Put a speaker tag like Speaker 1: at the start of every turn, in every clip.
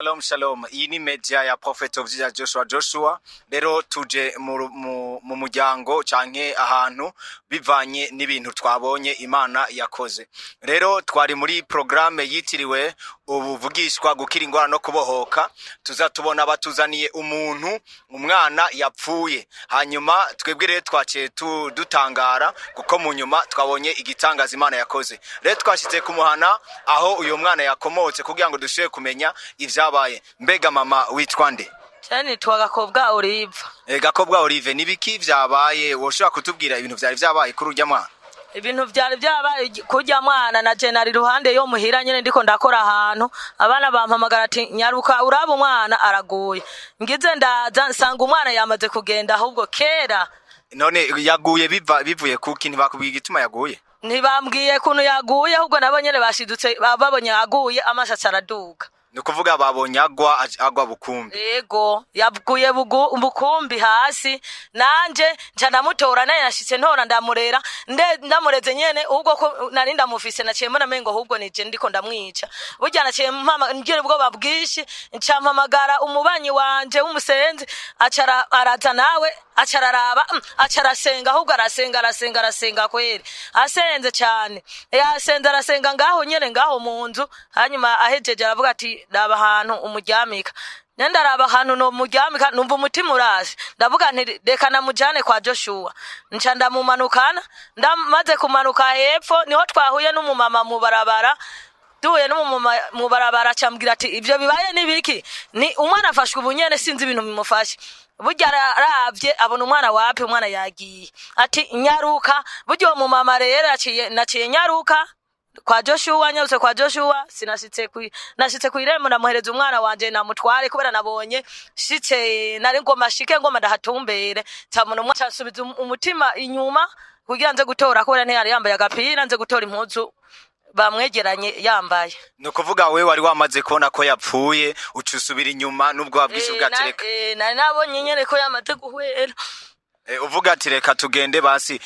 Speaker 1: Shalom shalom, iyi ni media ya Prophet of Jesus Joshua Joshua. Rero tuje mu muryango canke ahantu bivanye n'ibintu twabonye Imana yakoze. Rero twari muri programme yitiriwe ubuvugishwa gukira ingwara no kubohoka, tuza tubona batuzaniye umuntu, umwana yapfuye. Hanyuma twebwe rero twaciye dutangara kuko mu nyuma twabonye igitangaza Imana yakoze. Rero twashitse kumuhana aho uyu mwana yakomotse kugira ngo dushobore kumenya ivyabaye. Mbega mama witwa nde?
Speaker 2: Cyane nitwa Gakobwa Olive.
Speaker 1: Gakobwa Olive, nibiki vyabaye? Woshobora kutubwira ibintu vyari vyabaye kuri urya mwana?
Speaker 2: Ibintu vyari vyabaye kurya mwana na je nari ruhande yo muhira nyene, ndiko ndakora ahantu, abana bampamagara ati nyaruka uraba umwana araguye. Ngize ndaza nsanga umwana yamaze kugenda ahubwo kera.
Speaker 1: None yaguye biva bivuye kuki? Ntibakubwiye igituma yaguye?
Speaker 2: Ntibambwiye kuntu yaguye, ahubwo nabo nyene bashidutse babonye aguye amashatsi araduga.
Speaker 1: Ni ukuvuga babonye agwa agwa bukumbi.
Speaker 2: Ego, yaguye bukumbi hasi, nanje nca ndamutora, naye nashitse ntora ndamurera, ndamureze nyene ubwo ko nari ndamufise, naciye mbona mengo ahubwo nije ndiko ndamwica. Burya naciye mpama ngira ubwoba bwinshi, nca mpamagara umubanyi wanje w'umusenzi, aca araza nawe, aca araraba, aca arasenga, ahubwo arasenga arasenga arasenga kweri, asenze cane, yasenze arasenga ngaho nyene ngaho mu nzu. Hanyuma ahejeje aravuga ati raba ahantu umuryamika. Nenda raba ahantu no muryamika, numva umutima urashe, ndavuga nti reka namujane kwa Joshua. Nca ndamumanukana, ndamaze kumanuka hepfo niho twahuye n'umumama mu barabara. Duhuye n'umumama mu barabara acambwira ati ivyo bibaye nibiki? Ni umwana afashwe ubunyene, sinzi ibintu bimufashe. Burya aravye abona umwana wapi, umwana yagiye, ati nyaruka. Burya uwo mumama rero naciye nyaruka kwa Joshua, nyarutse kwa Joshua, sinashitse ku nashitse ku irembo ndamuhereza umwana wanje namutware, kubera nabonye shitse nari ngoma shike ngoma ndahatumbere, nsabona umwana asubiza umutima inyuma kugira nze gutora, kubera ntiyari yambaye agapira, nze gutora impuzu bamwegeranye yambaye.
Speaker 1: Ni ukuvuga wewe wari wamaze kubona ko yapfuye, uca usubira inyuma n'ubwo wabwishe bwatereka.
Speaker 2: Nari nabonye nyene ko yamaze guhwera.
Speaker 1: Uvuga ati reka tugende basi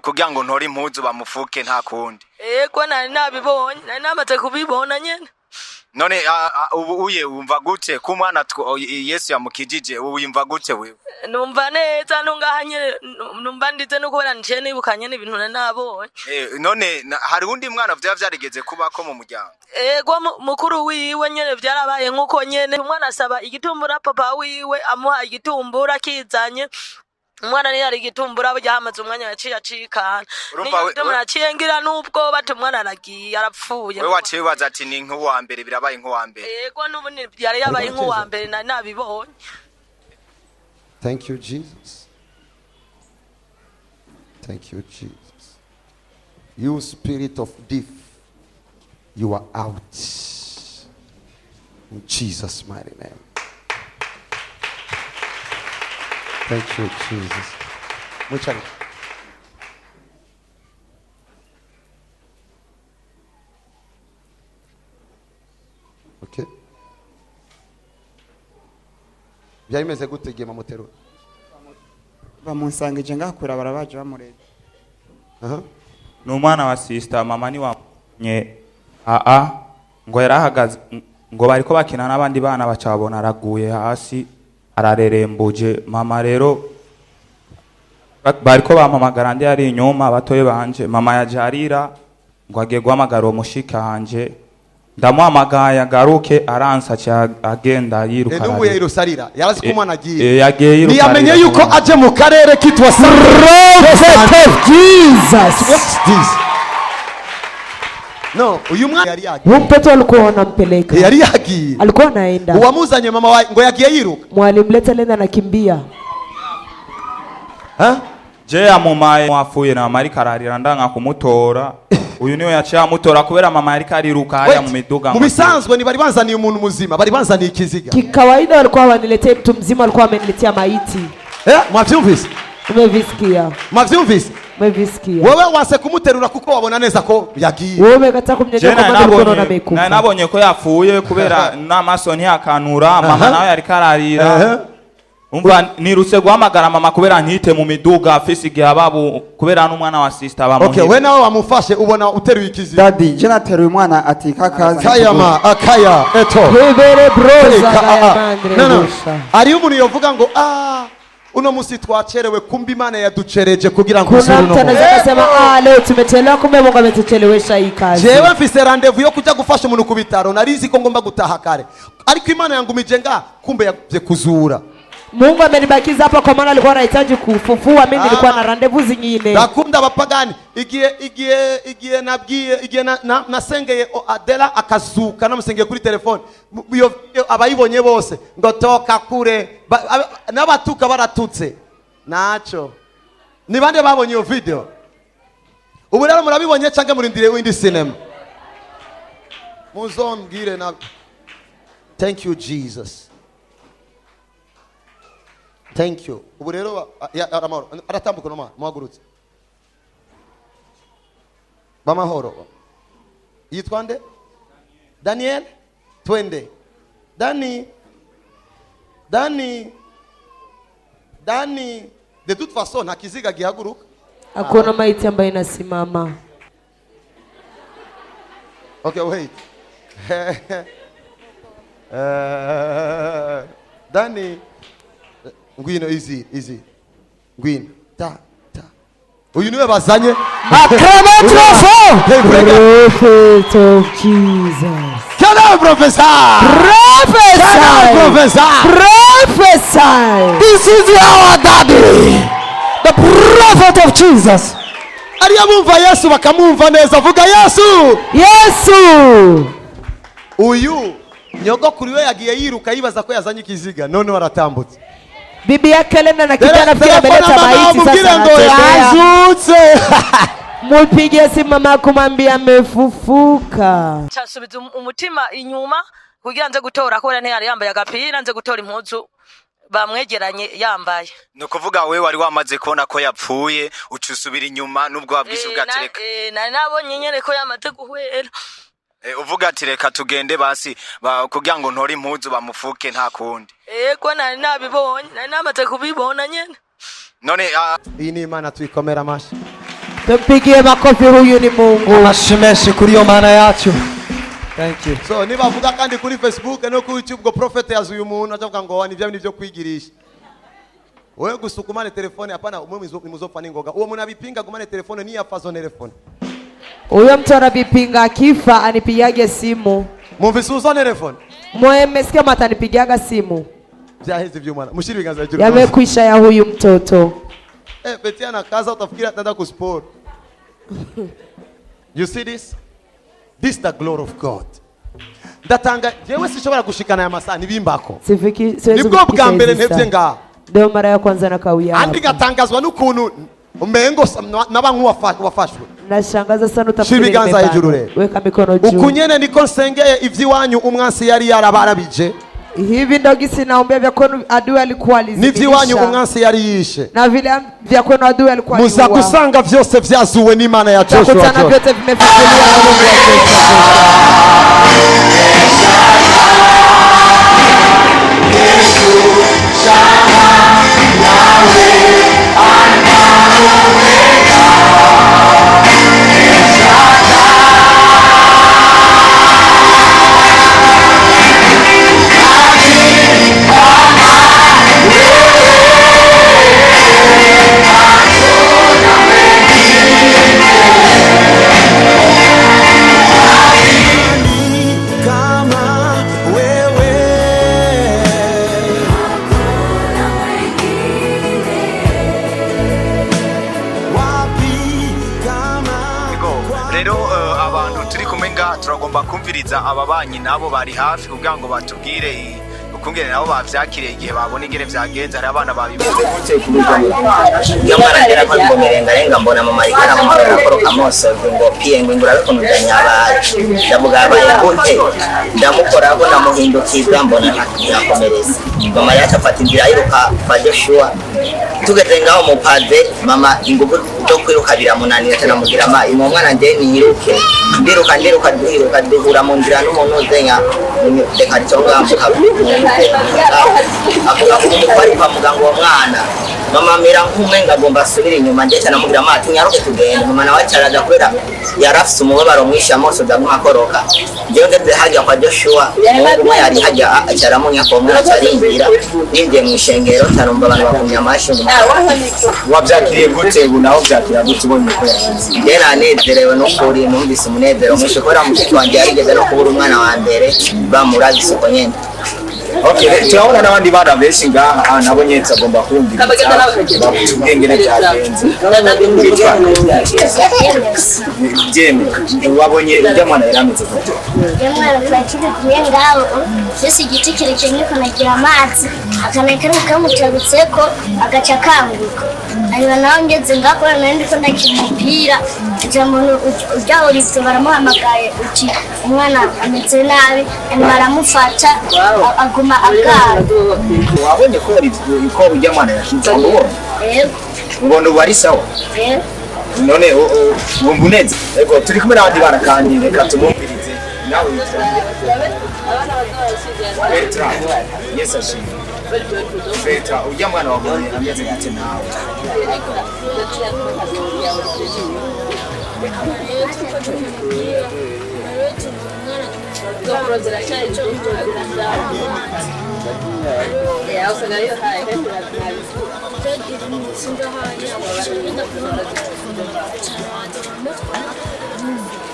Speaker 1: kugira ngo ntore impuzu bamufuke nta kundi.
Speaker 2: Ego, nari nabibonye, nari namaze kubibona nyene.
Speaker 1: None ubu uye wumva gute ko umwana Yesu yamukijije? Ubu wumva gute wewe?
Speaker 2: Numva neza nungaha nyene, numva ndize no kubera niciye nibuka nyene ibintu nari nabonye.
Speaker 1: None hari undi mwana vyaba vyarigeze kubako mu muryango?
Speaker 2: Ego, mukuru wiwe nyene vyarabaye nkuko nyene. Umwana asaba igitumbura, papa wiwe amuha igitumbura kizanye. Umwana ntiyari igitumbura, burya hamaze umwanya yaciye acikana.
Speaker 1: Urumva
Speaker 2: Niyo gituma naciye ngira n'ubwoba ati umwana aragiye arapfuye.
Speaker 1: Wewe waciye wibaza ati ni nk'uwa mbere, birabaye nk'uwa mbere.
Speaker 2: Ego, n'ubu yari yabaye nk'uwa mbere, nari nabibonye.
Speaker 3: Thank you, Jesus. Thank you, Jesus. You spirit of death, you are out. In Jesus' mighty name. Thank you, Jesus. Muchas. Okay. Byari bimeze gute igihe mamuterura?
Speaker 4: Bamunsangije ngakura barabaje bamureba.
Speaker 5: Ni umwana wa sister, mama ni wamye aa ngo yarahagaze ngo bariko bakina n'abandi bana bacabona araguye hasi ararerembuje. Mama rero bariko bampamagara ndi ari inyuma batoye banje, mama yaje arira ngo agiye guhamagara uwo mushikanje, ndamuhamagaye agaruke aransa aca agenda yiruka.
Speaker 3: N'ubu
Speaker 5: Ararira.
Speaker 3: yirusarira yarazi ko umwana agiye.
Speaker 5: Yagiye yiruka
Speaker 3: Ntiyamenye
Speaker 5: arira
Speaker 3: yuko
Speaker 5: kubona.
Speaker 3: aje mu karere kitwa
Speaker 6: Prophet of Jesus.
Speaker 3: What's this? No, uyu mwana yari yagiye.
Speaker 6: Huyu mtoto alikuwa wanampeleka,
Speaker 3: Yari yagiye.
Speaker 6: alikuwa anaenda.
Speaker 3: Uwamuzanye mama wa ngo yagiye yiruka.
Speaker 6: Mwalimleta lenda anakimbia.
Speaker 3: Ha?
Speaker 5: Je yamumaye wafuye na mama ariko ararira ndanga kumutora. Uyu niwe yaciye amutora kubera mama yariko ariruka hariya
Speaker 3: Wait,
Speaker 5: mu miduga.
Speaker 3: mu bisanzwe ni bari banzaniye umuntu muzima, bari banzaniye ikiziga.
Speaker 6: Kikawaida walikuwa waniletea mtu mzima, walikuwa wameniletea maiti.
Speaker 3: Mwavyumvise?
Speaker 6: Umevisikia?
Speaker 3: Mwavyumvise?
Speaker 6: Umevisikia?
Speaker 3: Wewe wase kumuterura kuko wabona neza ko yagiye.
Speaker 6: Wewe umekataa
Speaker 5: Je
Speaker 6: kumnyanyua kwa
Speaker 5: nari
Speaker 6: maana ulikuwa unaona
Speaker 5: nabonye nari
Speaker 6: amekufa.
Speaker 5: nabonye ko yapfuye kubera n'amaso ntiyakanura, mama nawe yariko ararira. Umva nirutse guhamagara mama kubera ntite mu miduga afise igihe ababu kubera n'umwana wa sister
Speaker 3: Okay,
Speaker 5: bamuhira.
Speaker 3: we nawe wamufashe ubona uteruye ikiziga.
Speaker 4: Daddy, je nateruye umwana ati kakazi.
Speaker 3: Kayama akaya eto.
Speaker 6: Bebere broza
Speaker 3: Ka- ah, ah.
Speaker 6: gayamandre
Speaker 3: No, no.
Speaker 6: busha.
Speaker 3: Hariyo umuntu yovuga ngo ah uno musi twacerewe kumbe Imana yaducereje kugira ngo
Speaker 6: Kuna
Speaker 3: usure
Speaker 6: mtu
Speaker 3: uno
Speaker 6: anaweza
Speaker 3: munsi.
Speaker 6: akasema ah, leo tumechelewa, kumbe Mungu ametuchelewesha hii kazi.
Speaker 3: Jewe mfise rendezvous yo kuja gufasha umuntu ku bitaro narizi ko ngomba gutaha kare ariko Imana yangumije nga kumbe yagumye kuzura.
Speaker 6: Mungu amenibakiza hapa kwa maana alikuwa anahitaji kufufua, mimi nilikuwa
Speaker 3: Ah.
Speaker 6: na rendezvous zingine.
Speaker 3: Ndakunda abapagani igihe igihe igihe nabwiye igihe nasengeye Adela akazuka namusengeye kuri telefone iyo video abayibonye bose ngo toka kure n'abatuka baratutse naco ni bande babonye iyo video? Ubu rero murabibonye canke murindiriye windi cinema muzombwire na thank you Jesus, thank you. Ubu rero amahoro aratambuka no muhagurutse bamahoro yitwa nde? Daniel, twende. Dani, Dani, Dani. De toute façon nta kiziga gihaguruka.
Speaker 6: Hakuna maiti ambayo inasimama.
Speaker 3: Okay, wait. Dani, ngwino easy easy. Ngwino. Ta ta. Uyu niwe bazanye.
Speaker 6: Acclamez
Speaker 3: Hey, break up.
Speaker 6: Prophet of Jesus.
Speaker 3: Can I prophesy? Can I
Speaker 6: Prophesy.
Speaker 3: prophesy?
Speaker 6: Prophesy.
Speaker 7: This is our daddy, the prophet of Jesus.
Speaker 3: Ariya bumva Yesu bakamwumva neza vuga Yesu.
Speaker 6: Yesu.
Speaker 3: Uyu nyogokuru we yagiye yiruka yibaza ko yazanye ikiziga none waratambutse.
Speaker 6: Bibi yake Elena na kijana pia
Speaker 3: Telefone
Speaker 6: ameleta
Speaker 3: mama
Speaker 6: maiti
Speaker 3: amubwire
Speaker 6: sasa
Speaker 3: ngo
Speaker 6: anatembea.
Speaker 3: yazutse.
Speaker 6: Mupigie simu mama kumwambia amefufuka.
Speaker 2: Nsubiza umutima inyuma kugira nze gutora kubera ntiyari yambaye agapira nze gutora impuzu bamwegeranye yambaye.
Speaker 1: Ni ukuvuga we wari wamaze kubona ko yapfuye uca usubira inyuma n'ubwo wabwise uvuga ati reka
Speaker 2: Nari nabonye nyene ko yamaze guhwera.
Speaker 1: Uvuga ati reka tugende basi kugira ngo ntore impuzu bamufuke nta kundi.
Speaker 2: Ego nari nabibonye nari namaze kubibona nyene.
Speaker 1: None
Speaker 3: Iyi ni Imana tuyikomera amashi.
Speaker 6: Tumpigie makofi, huyu ni Mungu.
Speaker 7: Amashi menshi kuri iyo mana yacu. Thank you.
Speaker 3: So nibavuga kandi kuri Facebook no kuri YouTube ngo prophet yazuye umuntu acavuga ngo ni bya bindi byo kwigirisha. Wewe gusukumane telefone hapana umwe muzopfa n'ingoga. Uwo muntu abipinga gumane telefone ni yafazo telefone.
Speaker 6: Huyo mtu anavipinga akifa anipigage simu.
Speaker 3: Mumvise uzo telefone.
Speaker 6: Mwemesikia matanipigiaga simu.
Speaker 3: Byaheze by'umwana. Mushiri ibiganza hejuru.
Speaker 6: Yamekwisha ya huyu mtoto.
Speaker 3: Betia anakaza utafikiri ataenda ku sport. You see this? This is the glory of God. Ndatanga jewe sinshobora gushikana aya masaha nibimbako.
Speaker 6: Sifiki siwezi
Speaker 3: Nibwo
Speaker 6: kufikisha
Speaker 3: bwa mbere
Speaker 6: hizi
Speaker 3: ntevye
Speaker 6: saa.
Speaker 3: ngaha.
Speaker 6: Ndio mara ya kwanza nakawia
Speaker 3: Andi
Speaker 6: hapa.
Speaker 3: gatangazwa n'ukuntu umengo naba nk'uwafashwe.
Speaker 6: Nashangaza sana utafikiri
Speaker 3: Shira ibiganza
Speaker 6: nimebana.
Speaker 3: hejuru rero.
Speaker 6: Weka mikono juu.
Speaker 3: Uku nyene niko nsengeye ivy'iwanyu umwansi yari yarabarabije
Speaker 6: Hivi ndo gisi naombea vya kwenu adui alikuwa
Speaker 3: n'ivy'iwanyu
Speaker 6: alizidiisha.
Speaker 3: umwansi yari yishe.
Speaker 6: Na vile vya kwenu adui alikuwa
Speaker 3: Muza
Speaker 6: aliua.
Speaker 3: gusanga vyose vyazuwe n'Imana ya Joshua.
Speaker 6: Utakutana
Speaker 3: Joshua.
Speaker 6: vyote vimefufuliwa na Mungu wa Joshua.
Speaker 8: Kama wewe wapi kama
Speaker 1: Ego, rero abantu turi kumwe ngaha turagomba kumviriza ababanyi nabo bari hafi kugira ngo batubwire ukungene nabo bavyakiriye igihe babona ingene vyagenze. Hari abana babibonye.
Speaker 9: Iyo mwana agera ko ngo mirengarenga mbona mama ariko aramubwira akoroka amosozi ngo piye ngo ingura ukuntu nyabaye ndavuga abaye gute ndamukoraho ndamuhindukiza mbona ntakomereza mama yacu afata inzira yiruka kwa Joshua tugeze ngaho mu pave mama ingufu zo kwiruka biramunanira cyane ma uwo mwana njye niyiruke ndiruka ndiruka duhiruka duhura mu nzira n'umuntu uzenya reka nconga Avuga ko umutwari kwa muganga uwo mwana. Mama amera nk'umenga agomba asubire inyuma, ndetse anamubwira amati nyaruke tugende. Mama nawe acaraza kubera yarafise umubabaro mwinshi, amaso aguma akoroka. Njyewe ngeze hajya kwa Joshua, umuhungu umwe yari hajya acaramunya ko umwana acarinjira. Ninjiye mu ishengero ncarumva abantu bakumya amashi ngo
Speaker 1: Wabyakiriye gute ubu? Nawe byakira gute ubonye ko yashize?
Speaker 9: Njye nanezerewe n'ukuri, numvise umunezero mwinshi kubera mushiki wanjye yarigeze no kubura umwana wa mbere bamuraga isuko nyene.
Speaker 1: Okay, turabona n'abandi bana benshi ngaha, nabo nyene agomba kumviriza batubwiye ingene byagenze. Witwa Jeme, wabonye urya mwana yari ameze gute?
Speaker 10: Mwana twari turi kumwe ngaho, byose igiti kirekire niko nagira amazi akana kamwe kamutarutseko agaca akanguka. Hanyuma nawe ngeze ngaho kubera nari ndiko ndakina umupira, uja muntu urya Olivier baramuhamagaye uti umwana ameze nabi, hanyuma aramufata aguma agara.
Speaker 1: Wabonye ko ko urya mwana yashize, wabonye?
Speaker 10: Yego.
Speaker 1: Ubona ubu ari sawa?
Speaker 10: Yego.
Speaker 1: None wumva uneze? Ego, turi kumwe n'abandi bana kandi reka tumumvirize. Nawe witwa Bertrand. Yes, ashimwe Bertrand. Urya mwana wabonye ameze gute nawe?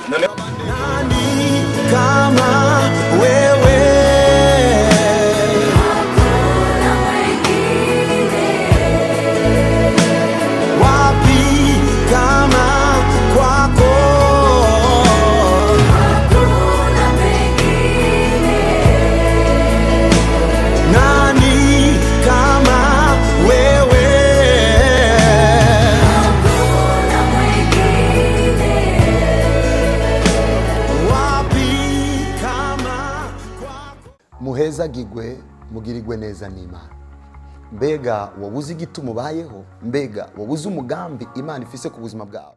Speaker 1: None
Speaker 8: Kama wewe. Wapi kama kwako? Nani kama wewe? Wapi kama
Speaker 3: Muhezagigwe, mugirigwe neza n'Imana. Mbega wowe uzi igituma ubayeho? Mbega wowe uzi umugambi Imana ifise ku buzima bwawe?